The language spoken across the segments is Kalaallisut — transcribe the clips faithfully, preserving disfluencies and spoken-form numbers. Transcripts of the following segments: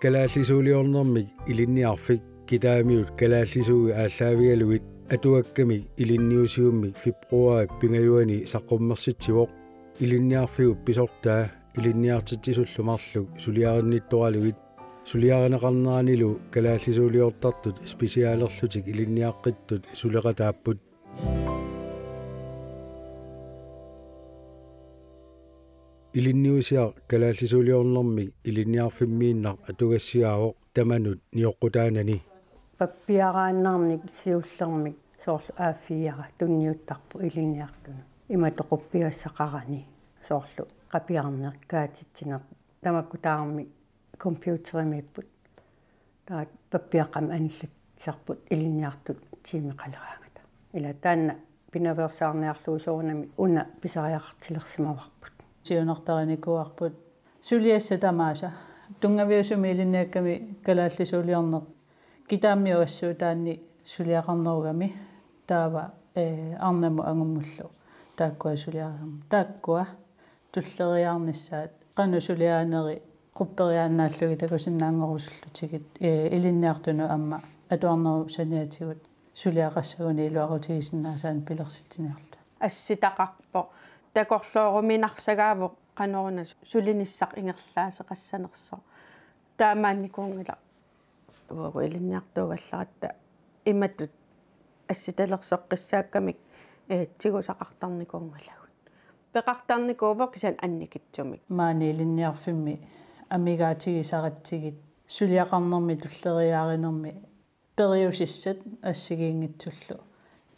Kalaallisuuliornermik ilinniarfik Kitaamiut kalaallisuui aallaavigalugit atuakkamik ilinniusiummik februaarip pingajuani saqqummersitsivoq. Ilinniarfiup pisortaa ilinniartitsisullu marluk suliarinnittoralugit suliarineqarneranilu kalaallisuuliortartut specialerlutik ilinniaqqittut suleqataapput. Ilinniusiaq kalaallisuuliornermik ilinniarfimmiinnaq atugassigaavoq tamanut nioqqutaanani. Pappiaraannarnik siullermik soorlu A fire tunniuttarpoq ilinniartunut. Imatut quppigassaqarani soorlu qapiarneq, kaatitsineq, tamakku tamarmik computerimiipput. Taava pappiaqqamik anillattarput ilinniartut tiimeqaleraangata. Ila taanna pinaveersaarniarlugu soorunami una pisariaqartilersimavarput. Siunertarinikuuarput suliassat tamaasa. Tunngaviusumik ilinniakkami kalaallisuuliorneq Kitaamiut assuutaanni suliaqarnerugami taava, eh, arnamut angummullu taakkua suliariarmat. Taakkua tulleriiaarnissaat qanoq suliaaneri qupperiaannaallugit takusinnaanngorusullutigit, eh, ilinniartunut aamma atuarnerup saniatigut suliaqassaguni iluaqutigisinnaasaannik pilersitsiniarluta. Assitaqarpoq, takorlooruminarsagaavoq qanoruna sulinissaq ingerlaaseqassanersoq. Taamaannikuunngilaq. Uagut ilinniartuugallaratta imatut assitalersoqqissaakkamik, eh, tigusaqartarnikuunngilagut. Peqartarnikuuvoq kisianni annikitsumik. Maani ilinniarfimmi amigaatigisaratsigit suliaqarnermi tulleriiaarinermi periusissat assigiinngitsullu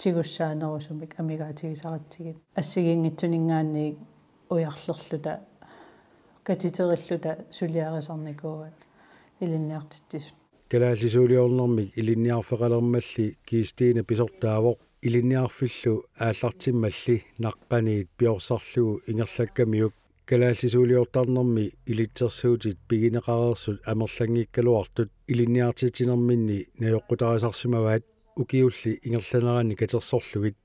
tigussaanerusumik amigaatigisaratsigit assigiinngitsuninngaanniit ujarlerluta katiterilluta suliarisarnikuuaat ilinniartitsisut. Kalaallisuuliornermik ilinniarfeqalermalli Kirstine pisortaavoq ilinniarfillu aallartimmalli naqqaniit piorsarlugu ingerlakkamiuk. Kalaallisuuliortarnermi ilitsersuutit pigineqareersut amerlanngikkaluartut ilinniartitsinerminni najoqqutarisarsimavaat, ukiulli ingerlaneranni katersorlugit.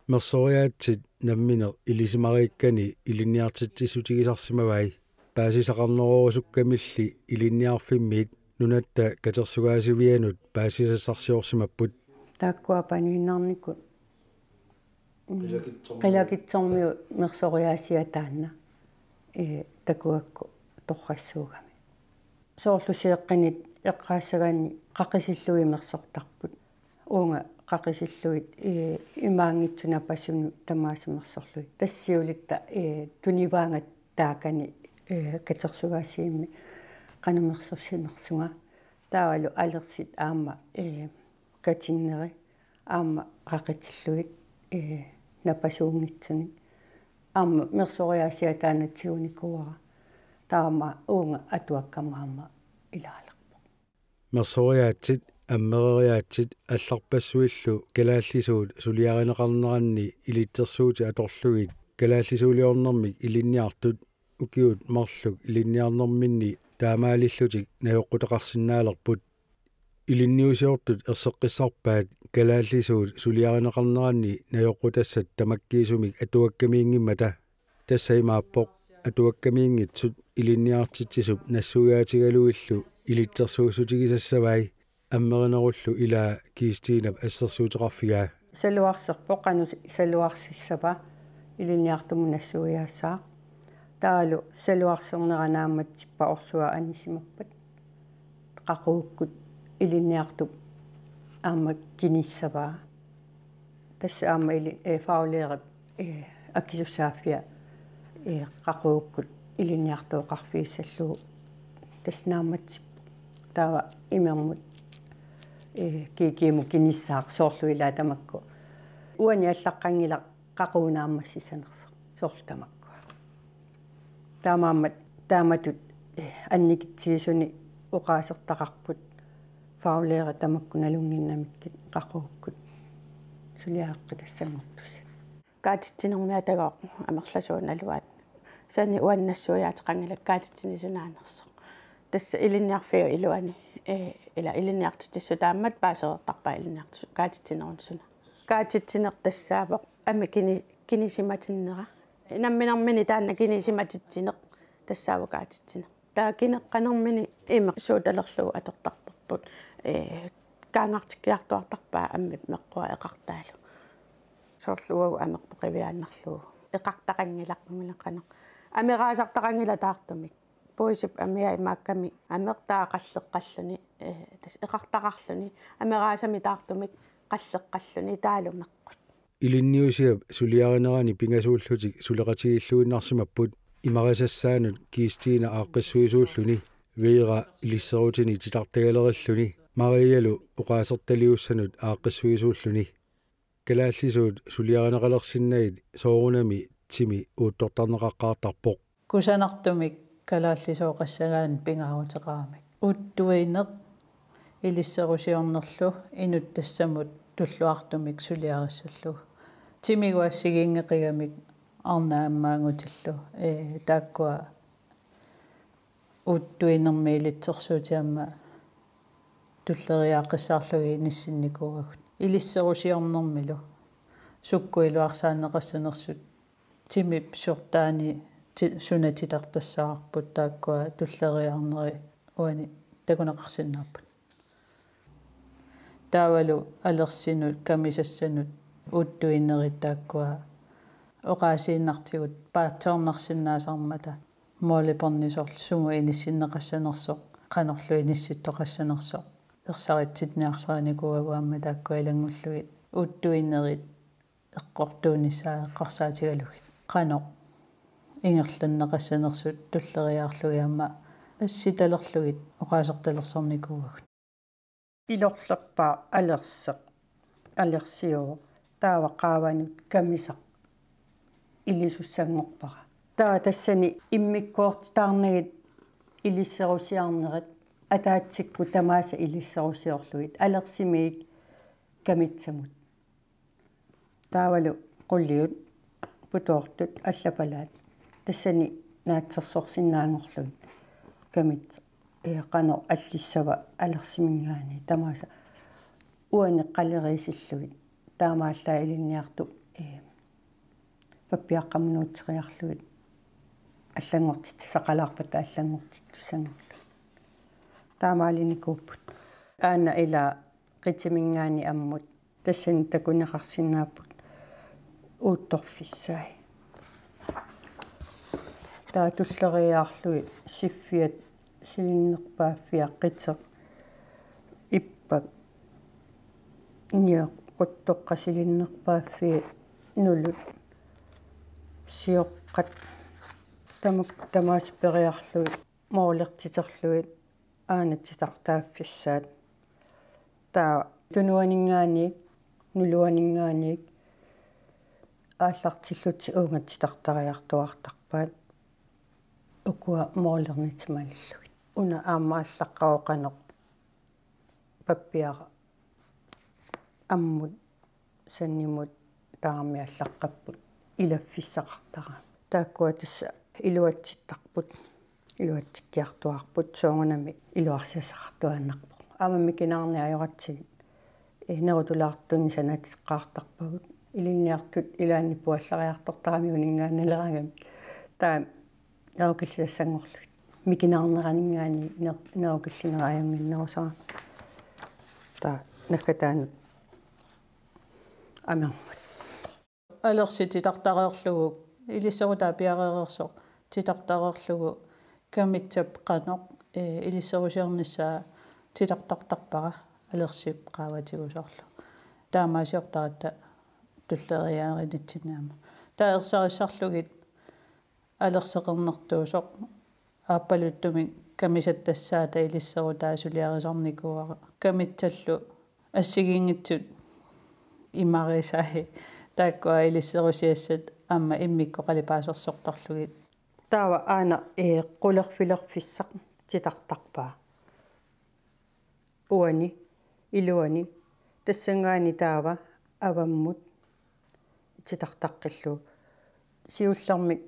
Mersoriaatsit nammineq ilisimariikkani ilinniartitsissutigisarsimavai. Paasisaqarnerorusukkamilli ilinniarfimmiit Nunatta Katersugaasivianut paasisassarsiorsimapput. Taakkua paniinnarnikut. Mm. Qilakitsormiut. Qilakitsormiut mersoriaasiat taanna, eh, takugakku torrassuugami. Soorlu seeqqinit eqqaassagaanni qaqisillugit mersortarput. Uunga qaqisillugit, eh, imaanngitsoq napasunut tamaasa mersorlugit. Tassa siulitta, eh, tunivaanga taakani, eh, katersugaasivimmit qanoq mersorsimanersunga. Taavalu alersit aamma, eh, katinneri aamma qaqitillugit, eh, napasuunngitsunik. Aamma mersoriaasiat taanna tigunikuuara. Taava aamma uunga atuakkama aamma ilaalerpoq. Mersoriaatsit, ammereriaatsit allarpassuillu kalaallisuut suliarineqarneranni ilitsersuutit atorlugit kalaallisuuliornermik ilinniartut ukiut marluk ilinniarnerminni taamaalillutik najoqqutaqarsinnaalerput. Ilinniusiortut erseqqissarpaat kalaallisuut suliarineqarneranni najoqqutassat tamakkiisumik atuakkamiinngimmata. Tassa imaappoq atuakkamiinngitsut ilinniartitsisup nassuiaatigalugillu ilitsersuussutigisassavai, ammerinerullu ilaa Kirstinep assersuuteqarfigaa. Saluarserpoq qanoq saluarsissava ilinniartumut nassuiaassaaq. Taavalu saluarsernera naammatsippat orsuaq anisimappat. Qaqugukkut ilinniartup aamma kinissavaa. Tassa aamma ili-, eh, faglærer, eh, akisussaaffia, eh, qaqugukkut ilinniartooqarfigissallugu tassa naammatsippoq. Taava imermut, eh, G G-mut kinissaaq soorlu ilaa tamakku. Uani allaqqanngilaq qaqugu naammassissanersoq soorlu tamakkua. Taamaammat taamatut, eh, annikitsigisuni oqaasertaqarput faglærer tamakku nalunnginnamikkit qaqugukkut suliareqqitassanngortussat. Kaatitsinermi atagooq amerlasuunaluaat. Sani uannassuiaateqanngilaq kaatitsinissaq sunaanersoq. Tassa ilinniarfiup iluani, eh, ila ilinniartitsissutaammat paasereertarpaa ilinniartut kaatitsinerunissaq. Kaatitsineq tassaavoq ammit kini-, kinisimatinnera. Namminermini taanna kinisimatitsineq tassaavoq kaatitsineq. Taava kineqqanermini imeq suutalerlugu atortarparput. Ee, kaangartikkiartuartarpaa ammip meqqua eqartaalu. Soorlu uagut amerput qiviaannarlugu. Eqartaqanngilaq, qanoq. Ameraasartaqanngilaq taartumik. Puisip amia imaakkami amertaa qalleqqalluni, ee, tassa eqartaqarluni. Ameraasami taartumik qalleqqalluni taalu meqqut. Ilinniusiap suliarinerani pingasuullutik suleqatigiilluinnarsimapput imarisassaanut Kiistiina aaqqissuisuulluni, Veera ilisserutini titartagalerilluni, Marialu oqaasertaliussanut aaqqissuisuulluni. Kalaallisuut suliarineqalersinnagit soorunami timi uuttortarneqaqqaartarpoq. Kusanartumik kalaallisooqassagaanni pingaaruteqaramik. Uuttuineq ilisserusiornerlu inuttassamut tulluartumik suliarissallugu. Timigooq assigiinngeqigamik arnat ammanngutillu, ee, taakkua uuttuinermi ilitsersuutit aamma tulleriiaaqqissaarlugit inissinnikuuagut. Ilisserusiornermilu sukkut iluarsaanneqassanersut timip sortaani ti-, suna titartassavarput taakkua tulleriiaarneri uani takuneqarsinnaapput. Taavalu alersinut, kamisassanut, uuttuinerit taakkua oqaasiinnartigut paatsoornarsinnaasarmata. Målebåndisorlu sumut inissinneqassanersoq, qanorlu inissittoqassanersoq. Ersaritsitniarsarinikuuagut aamma taakkua ilanngullugit uuttuinerit eqqortuunissaa eqqarsaatigalugit. Qanoq ingerlanneqassanersut tulleriiaarlugit aamma assitalerlugit oqaasertalersornikuuagut. Ilorlerpaaq alerseq, alersiuvoq, taava qaavanut kamisaq ilisussanngorpara. Taava tassani immikkoortitaarnagit ilisserusiarnerit ataatsikkut tamaasa ilisserusiorlugit, alersimigit kamitsamut. Taavalu quliut putoortut allapalaat. Tassani naatsorsorsinnaanngorlugit. Kamit, ee, qanoq allissava alersimingaanniit tamaasa. Uani qaleriisillugit. Taamaallaat ilinniartut, ee, pappiaqqamut nuutseriarlugit. Allanngortittussaqalaarpata allanngortittussanngorlugit. Taamaalinikuupput. Aana ila qitimingaanniit ammut. Tassani takuneqarsinnaapput uuttorfissai. Taava tulleriiaarlugit siffiat silinnerpaaffia qiteq ippak nioqquttoqqat silinnerpaaffia nulut sioqqat tamak tamaasa periarlugit målertiterlugit aana titartaaffissaat. Taava tunuaninngaanniit, nuluaninngaanniit aallartillutik uunga titartariartuaartarpaat ukua målernitik malillugit. Una aamma aallaqqavoq qanoq pappiara ammut sannimut taarami aallaqqapput ilaffissaqartarami. Taakkua tassa iluatsittarput, iluatsikkiartuaarput, soorunami iluarsiassaqartuaannarpoq. Aamma mikinaarneq ajoratsigit, ee, nerutulaartunik sanateqqaartarpagut. Ilinniartut ilaanni puallariartortarami uninngaannaleraangamik. Taava nerukillisassanngorlugit. Mikinaarneraninngaanniit ner-, nerukillinera ajunnginnerusarami. Taava naggataanut amermut. Alersi titartareerlugu, ilisserutaa piareereersoq titartareerlugu kamitsap qanoq, ee, ilisserusiornissaa titartartarpara, alersip qaavatigut soorlu. Taamaasiortaratta tulleriiaarinitsinni aamma. Taava ersarissarlugit alerseqarnertuusoq aappaluttumik kamisat tassaata ilisserutaa suliarisarnikuuara. Kamitsallu assigiinngitsut imarisai taakkua ilisserusiassat aamma immikkut qalipaasersortarlugit. Taava aana, ee, qulerfilerfissaq titartarpaa. Uani, iluani, tassanngaanniit taava avammut titartaqqillugu. Siullermik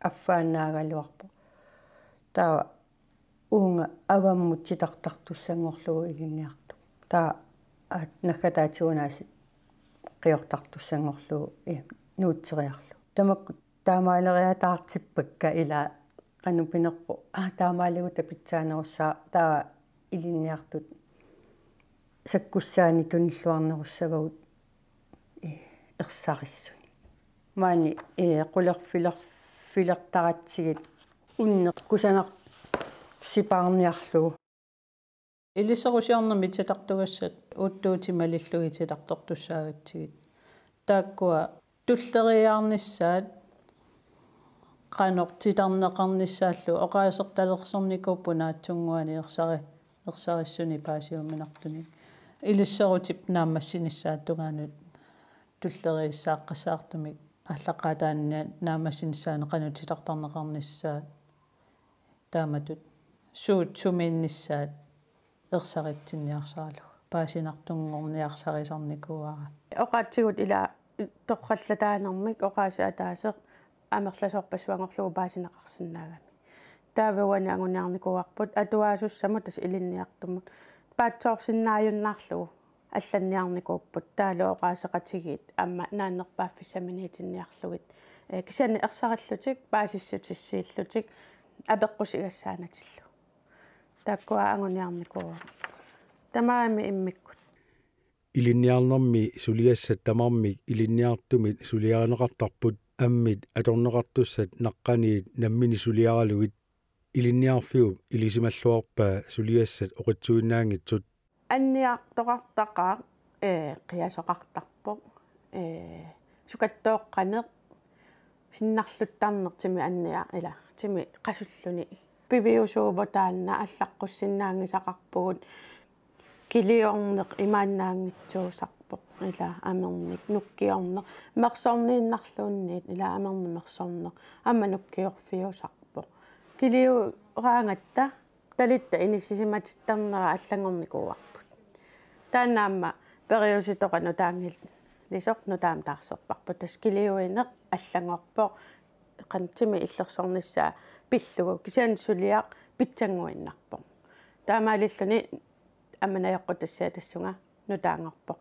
affaannaagaluarpoq. Taava uunga avammut titartartussanngorlugu ilinniartut. Taava aat naggataatigut aasiit qiortartussanngorlugu, ee, nuutseriarlugu. Tamakku taamaaleriataartippakka ila Qanoq pinerpoq, aa, taamaalilluta pitsaanerussaaq, taava ilinniartut sakkussaannik tunilluarnerussavagut, ee, ersarissunik. Maani, ee, qulerfiler-, filertaratsigit unneq kusanarsipaarniarlugu. Ilisserusiornermi titartugassat uuttuutit malillugit titartortussaagatsigit. Taakkua tulleriiaarnissaat qanoq titarneqarnissaallu oqaasertalersornikuupput naatsunnguanik ersari-, ersarissunik paasiuminartunik. Ilisserutip naammassinissaata tungaanut tulleriissaaqqissaartumik aallaqqaataani naammassinissaanut qanoq titartarneqarnissaat. Taamatut suut sumiinnissaat ersaritsinniarsaralugu paasinartunngorniarsarisarnikuuara. Oqaatsigut ila torrallataanermik oqaaseq ataaseq amerlasoorpassuanngorlugu paasineqarsinnaagami. Taava uani anguniarnikuuarput atuaasussamut tassa ilinniartumut paatsoorsinnaajunnaarlugu allanniarnikuupput, taavalu oqaaseqatigiit aamma naannerpaaffissaminiitinniarlugit. Ee, kisianni ersarillutik, paasissutissiillutik, apeqqusigassaanatillu. Taakkua anguniarnikuuara. Tamarmik immikkut. Ilinniarnermi suliassat tamarmik ilinniartumit suliarineqartarput, ammit atorneqartussat naqqaniit nammineq suliaralugit. Ilinniarfiup ilisimalluarpaa suliassat oqitsuinnaanngitsut. Anniartoqartaqaaq, ee, qiasoqartarpoq, ee, sukattooqqaneq, sinnarluttarneq timi anniar-, ila, timi qasulluni. Piviusuuvoq taanna, allaqqussinnaanngisaqarpugut. Kiliorneq imaannaanngitsuusarpoq, ila amernik, nukkiorneq, mersorniinnarluunniit, ila amernik mersorneq, aamma nukkiorfiusarpoq. Kiliuraangatta talitta inissisimatittarnera allanngornikuuarput. Taanna aamma periusitoqaq nutaanngillisoq nutaamik taarserparput. Tassa kiliuineq allanngorpoq, qanoq timi illersornissaa pillugu, kisianni suliaq pitsannguinnarpoq. Taamaalilluni aamma najoqqutassiaq tassunga nutaanngorpoq.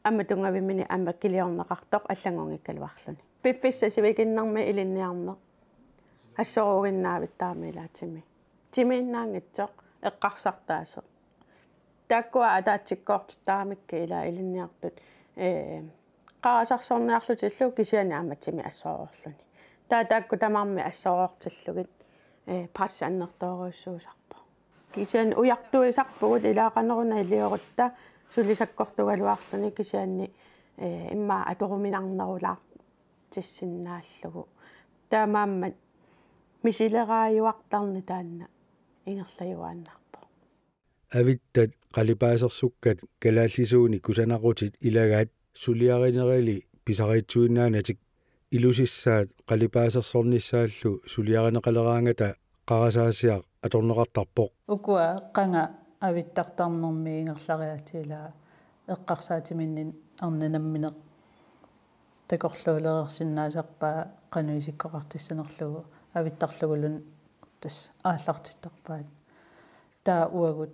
Aamma tunngavimmini aamma kiliorneqartoq allanngunngikkaluarluni. Piffissaq sivikinnermi ilinniarneq assoruuginnavittarami ila timi. Timiinnaanngitsoq eqqarsartaaseq. Taakkua ataatsikkoortittaramikkit ila ilinniartut, ee, qarasarsorniarlutillu kisianni aamma timi assoruulluni. Taava taakku tamarmik assoruullugit, ee, pressi annertoorujussuusarpoq. Kisianni ujartuisarpugut, ila qanoruna iliorutta sulisakkortugaluarluni kisianni, ee, immaqa atoruminarnerulaartissinnaallugu. Taamaammat misileraajuartarneq taanna ingerlajuaannarpoq. Avittat qalipaasersukkat kalaallisuunik kusanaqutit ilagaat suliarinerali pisariitsuinnaanatik. Ilusissaat qalipaasersornissaallu suliarineqaleraangata qarasaasiaq atorneqartarpoq. Ukua qanga avittartarnermi ingerlariaatit, ila eqqarsaatiminnik arnat nammineq takorluulereersinnaasarpaat qanoq isikkoqartissanerlugu avittarluguluunniit tassa aallartittarpaat. Taava uagut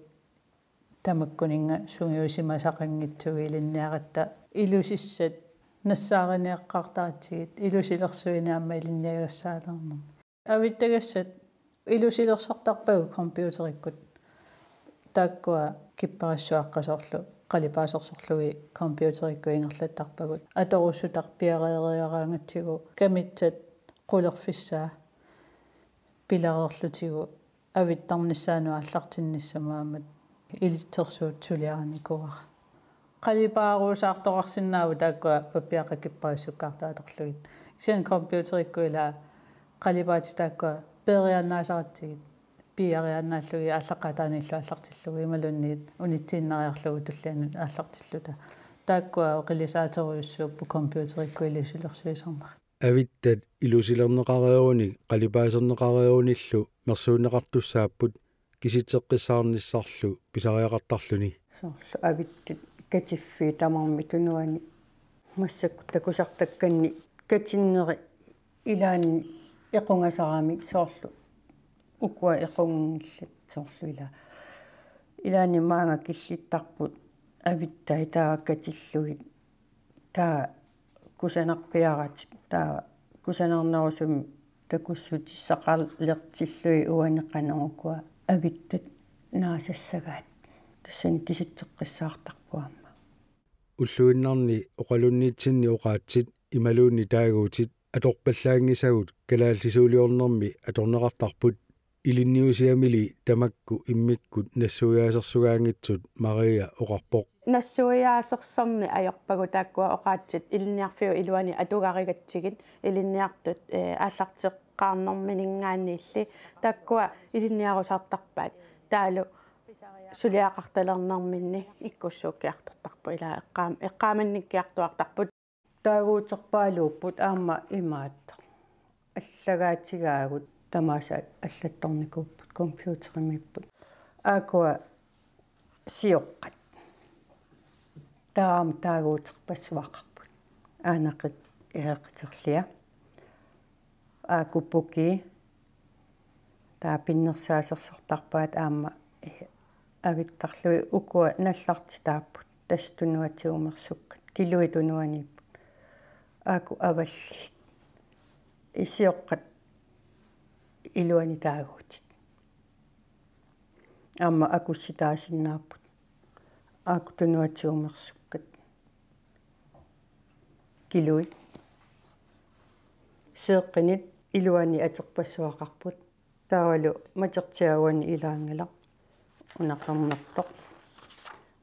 tamakkuninnga sungiusimasaqanngitsugut ilinniaratta ilusissat nassaariniaqqaartaratsigit ilusilersuineq aamma ilinniagassaalernermi. Avittagassat ilusilersartarpagut computerikkut. Taakkua kipparissuaqqat soorlu qalipaasersorlugit computerikkut ingerlattarpagut. Atorusutaq piareeriaraangatsigu kamitsat qulerfissaa pilareerlutigu avittarnissaanut aallartinnissamut aamma ilitsersuut suliarinikuuara. Qalipaaruusaartoqarsinnaavoq taakkua pappiaqqat kipparissukkaartut atorlugit. Kisianni computerikkut ila qalipaatit taakkua peeriaannaasaratsigit, piiariaannaallugit aallaqqaataaniillu aallartillugu imaluunniit unitsiinnariarlugu tullianut aallartilluta. Taakkua oqilisaaterujussuupput computerikkut ilusilersuisarnerat. Avittat ilusilerneqareerunik qalipaaserneqareerunikkullu mersuunneqartussaapput kisitseqqissaarnissarlu pisariaqartarluni. Soorlu avittat katiffiit tamarmik tunuani massakkut takusartakkanni katinneri ilaanni equngasaramik soorlu ukua equnngillat soorlu ila. Ilaanni maanga killittarput avittai taava katillugit. Taava kusanarpiaratik, taava kusanarnerusumik Takussutissaqalertillugit uani qanoq ukua avittat naasassagaat. Tassani kisitseqqissaartarpoq aamma. Ulluinnarni oqalunnitsinni oqaatsit imaluunniit taaguutit atorpallaanngisagut kalaallisuuliornermi atorneqartarput. Ilinniusiamili tamakku immikkut nassuiaasersugaanngitsut Maria oqarpoq. Nassuiaasersorneq ajorpagut taakkua oqaatsit ilinniarfiup iluani atugarigatsigit ilinniartut, eh, aallarteqqaarnerminiinngaanniilli taakkua ilinniarusaartarpaat. Taavalu suliaqartalernerminni ikkussuukkiartortarput ilaa eqqaam-, eqqaamannikkiartuaartarput. Taaguuterpaaluupput aamma imaattoq. Allagaatigaagut tamaasa allattornikuupput computerimiipput. Aakkua sioqqat. Taava aamma taaguuterpassuaqarput. Aanaqit eeqiterlia. Aakkuppuki. Taava pinnersaasersortarpaat aamma, eh, avittarlugit ukua nallartitaapput. Tassa tunuatigumersukkat. Kiluit tunuaniipput. Aakkut avallugit. Sioqqat iluani taaguutit. Aamma akussitaasinnaapput. Aakkut tunuatigumersukkat. Kiluit. Seeqqinit iluani atorpassuaqarput. Taavalu matertia uani ilaanngilaq. Una qernertoq.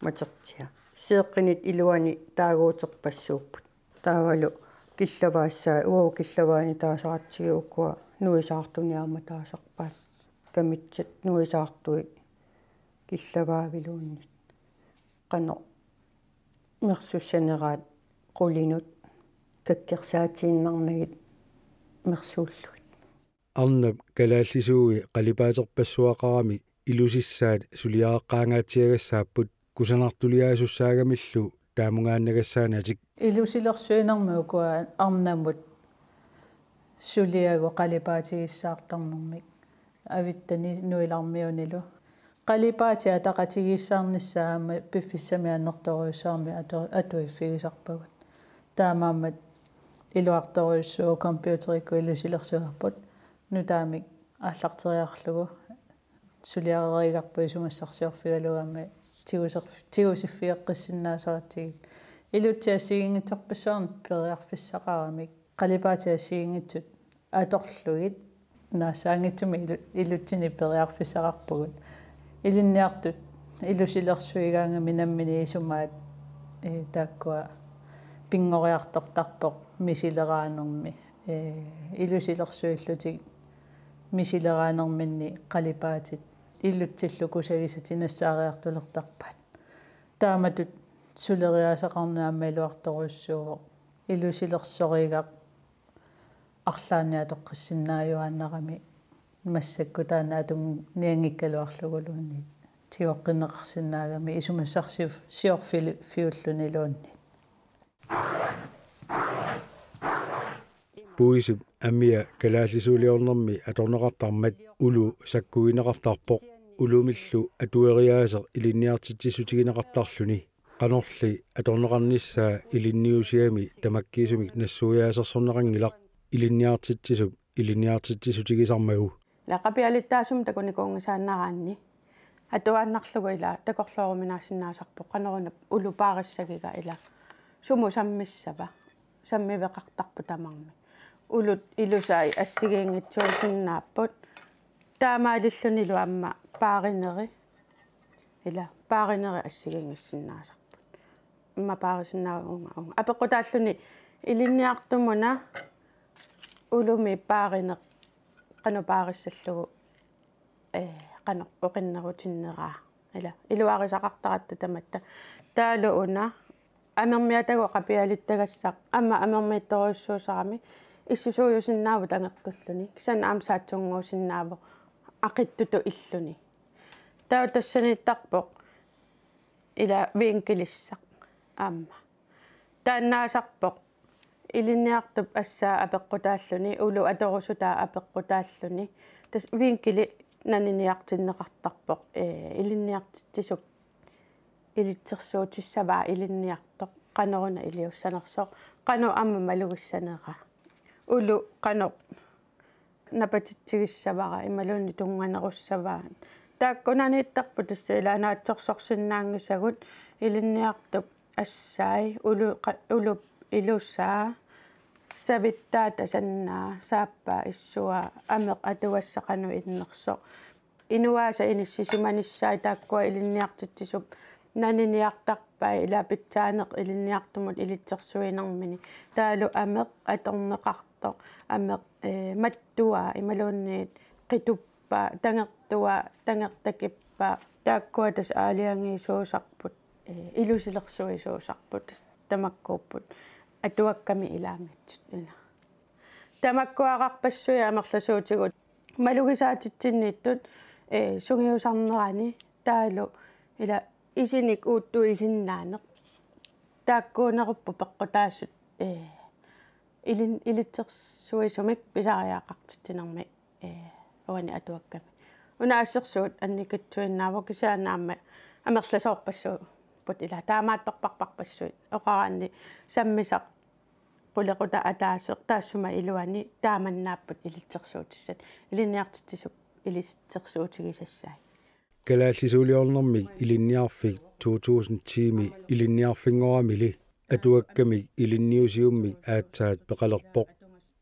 Matertia. Seeqqinit iluani taaguuterpassuupput. Taavalu killavaassaat, uagut killavaani taasaratsigit ukua nuisaartunik aamma taasarpaat. Kamitsat nuisaartui killavaaviluunniit. Qanoq mersussaneraat qulinut kakkersaatiinnarnagit mersuullugit. Arnap kalaallisuui qalipaaterpassuaqarami ilusissaat suliareqqaangaatsiagassaapput kusanartuliaasussaagammillu taamungaannagassaanatik. Ilusilersuinermik ukua arnamut suliagut qalipaatigissaartarnermik avittani nuilarmiunilu. Qalipaatit ataqatigiissaarnissaat aamma piffissami annertoorujussuarmik atu-, atuiffigisarpagut. Taamaammat iluartorujussuuvoq computerikkut ilusilersuiarput. Nutaamik aallarteriarlugu suliareerigarput isumassarsiorfigalugu aamma tiguserf-, tigusiffigeqqissinnaasaratsigu. Ilutsit assigiinngitsorpassuarnik periarfissaqaramik. Qalipaatit assigiinngitsut atorlugit naassaanngitsumik ilu-, ilutsinni periarfissaqarpugut. Ilinniartut ilusilersuigaangamik nammineq isumaat, eh, taakkua pinngoriartortarpoq misileraanermi. Eh, ilusilersuillutik misileraanerminni qalipaatit ilutsillu kusagisatik nassaariartulertarpaat. Taamatut suleriaaseqarneq aamma iluartorujussuuvoq. Ilusilersorigaq arlaannik atoqqissinnaajuaannarami massakkut taanna atunnianngikkaluarluguluunniit tigoqqinneqarsinnaagami isumassarsiorfiulluniluunniit. Puisip amia kalaallisuuliornermi atorneqartarmat ulu sakkugineqartarpoq, ulumillu atueriaaseq ilinniartitsissutigineqartarluni. Qanorli atorneqarnissaa ilinniusiami tamakkiisumik nassuiaasersorneqanngilaq ilinniartitsisup ilinniartitsissutigisarmagu. Ila qapialittaasumik takunikuunngisaannaraanni atuaannarlugu ila takorlooruminaassinnaasarpoq qanoruna ulu paarissagiga ila sumut sammissava, sammiveqartarpoq tamarmik. Ulut ilusai assigiinngitsuusinnaapput. Taamaalillunilu aamma paarineri. Ila paarineri assigiinngissinnaasarput. Immaqa paarisinnaavunga uunga. Apeqqutaalluni ilinniartumuna ulumi paarineq qanoq paarissallugu, eh, qanoq oqinnerutinneraa. Ila iluarisaqartaratta tamatta. Taavalu una amermiatagut qapialittagassaq aamma amermiittorujussuusarami issusuujusinnaavoq tangertulluni. Kisianni aamma saatsunnguusinnaavoq aqittutut illuni. Taava tassaniittarpoq ila vinkelissaq aamma. Taannaasarpoq ilinniartup assaa apeqqutaalluni, ulu atorusutaa apeqqutaalluni. Tassa vinkeli naniniartinneqartarpoq, eh, ilinniartitsisup ilitsersuutissavaa ilinniartoq. Qanoruna iliussanersoq, qanoq aamma malugissanera. Ulu qanoq napatitsigissavara imaluunniit tunnganerussavaa. Taakkunaniittarput tassa ilaa naatsorsorsinnaanngisagut ilinniartup assai ulu-, qa-, ulup ilusaa, savittaata sannaa, saappaa issuaa, ameq atugassaq qanoq innersoq. Inuaasa inissisimanissai taakkua ilinniartitsisup naniniartarpai ilaa pitsaaneq ilinniartumut ilitsersuinermini. Taavalu ameq atorneqartoq, ameq, ee, mattuaa imaluunniit qituppa, tangertua, tangertakippa. Taakkua tassa aalajangiisuusarput, ee, ilusilersuisuusarput, tassa tamakkuupput atuakkamik ilaanngitsut ila. Tamakkuararpassuit amerlasuutigut malugisaatitsinniittut, ee, sungiusarnerani taavalu ila isinik uuttuisinnaaneq. Taakkuunerupput peqqutaasut, ee, ilin-, ilitsersuisumik pisariaqartitsinermi, ee, uani atuakkami. Una assersuut annikitsuinnaavoq kisianni aamma amerlasoorpassuupput ila taamaattorparparpassuit. Oqaraanni sammisaq qulequtaq ataaseq taassuma iluani taamannaapput ilitsersuutissat. Ilinniartitsisup ilitsersuutigisassai. Kalaallisuuliornermik ilinniarfik to tusind ti-mi ilinniarfinngoramili atuakkamik ilinniusiummik aatsaat peqalerpoq.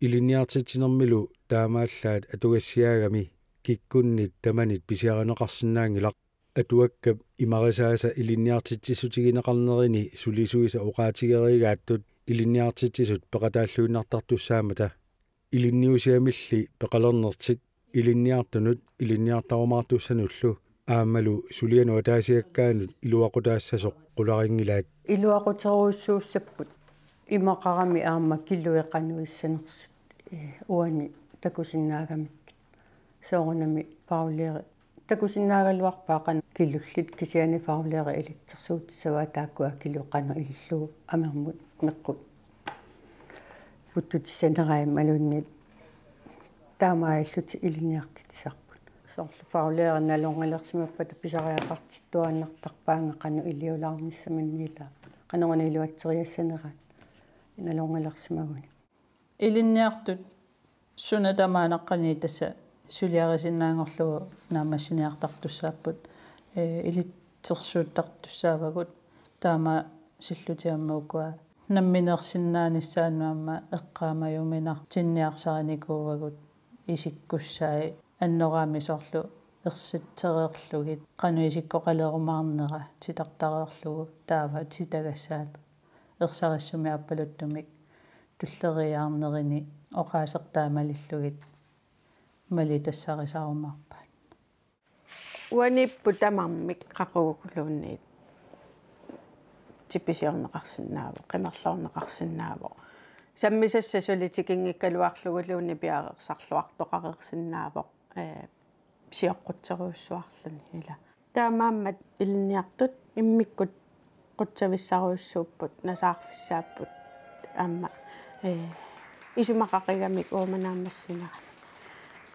Ilinniartitsinermilu taamaallaat atugassiaagami kikkunnit tamanit pisiarineqarsinnaanngilaq. Atuakkap imarisaasa ilinniartitsissutigineqarnerini sulisuisa oqaatigeriigaattut ilinniartitsisut peqataalluinnartartussaammata. Ilinniusiamilli peqalernertik ilinniartunut ilinniartarumaartussanullu aammalu sulianut ataasiakkaanut iluaqutaassasoq qularinngilaat. Iluaquterujussuussapput imaqarami aamma kilui qanoq issanersut, ee, uani takusinnaagamikkit. Soorunami faglærer takusinnaagaluarpaa qanoq kilullit kisianni faglærer ilitsersuutissavaa taakkua kilut qanoq ilillugu amermut meqqut puttutissanerai imaluunniit taamaalillutik ilinniartitsisarput. Soorlu faglærer nalornilersimappata pisariaqartittuaannartarpaannga qanoq iliulaarnissaminni ila qanoruna iluatseriassaneraat nalornilersimaguni. Ilinniartut suna tamaanaqqani tassa suliarisinnaanngorlugu naammassiniartartussaapput, ee, ilitsersuuttartussaavagut taamaasillutik aamma ukua nammineersinnaanissaannut aamma eqqaamajuminartinniarsarinikuuagut isikkussai annoraami soorlu ersitsereerlugit qanoq isikkoqalerumaarnera titartareerlugu taava titagassaat ersarissumik aappaluttumik tulleriiaarnerini oqaasertai malillugit malitassarisaarumaarpaat. Uaniipput tamarmik qaqugukuluunniit tipisiorneqarsinnaavoq, qimerloorneqarsinnaavoq. Sammisassat suli tikinngikkaluarluguluunniit piareersarluartoqareersinnaavoq, ee, sioqqutserujussuarluni ila. Taamaammat ilinniartut immikkut qutsavissarujussuupput, nasaarfissaapput aamma, ee, isumaqaqigamik uuma naammassineranni.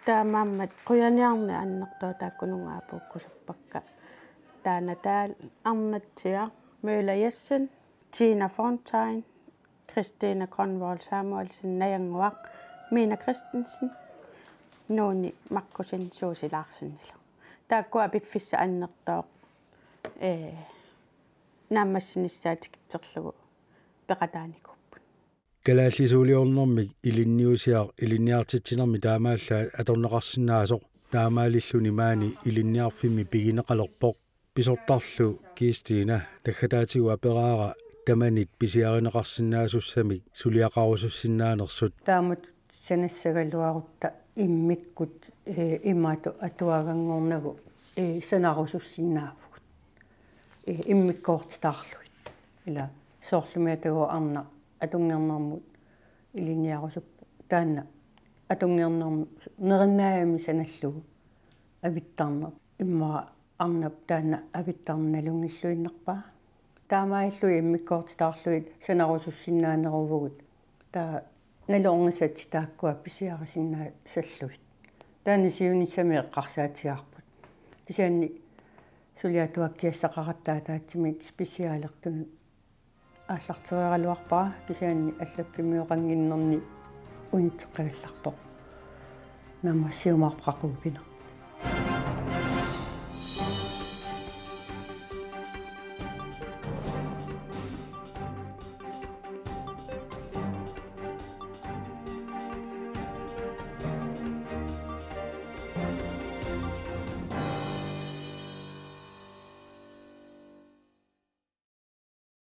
Taamaammat qujaniarneq annertooq taakkununnga apuukkusuppakka. Taanna taal Arnatsiaq Møller Jessen, Tina Fontain, Christine Grønvold Samuelsen Najannguaq, Mina Christensen, Nuuni Markussen, Suusi Larsenilu. Taakkua piffissaq annertooq, ee, naammassinissaat tikitserlugu peqataanikuupput. Kalaallisuuliornermik ilinniusiaq ilinniartitsinermi taamaallaat atorneqarsinnaasoq taamaalilluni maani ilinniarfimmi pigineqalerpoq. Pisortarlu Kiistina naggataatigut aperaara tamanit pisiarineqarsinnaasussamik suliaqarusussinnaanersut. Taamatut sanassagaluarutta immikkut, ee, imaattoq atuaganngornagu, ee, sanarusussinnaavugut. Ee, immikkoortitaarlugit. Ila soorlumi atagu arnaq atunngernarmut ilinniarusuppoq. Taanna atunngernarnermi nerinnaajami sanallugu avittarneq. Immaqa arnap taanna avittarneq nalunngilluinnarpaa. Taamaalillugit immikkoortitaarlugit sanarusussinnaaneruvugut. Taava nalornisatik taakkua pisiarisinnaassallugit. Taanna siunissami eqqarsaatigaarput. Kisianni suli atuakkiassaqaratta ataatsimik specialertunut aallartereeraluarpara, kisianni allaffimmiooqannginnerni unitseqqagallarpoq. Aamma siumoorpoq qaqugu pineq.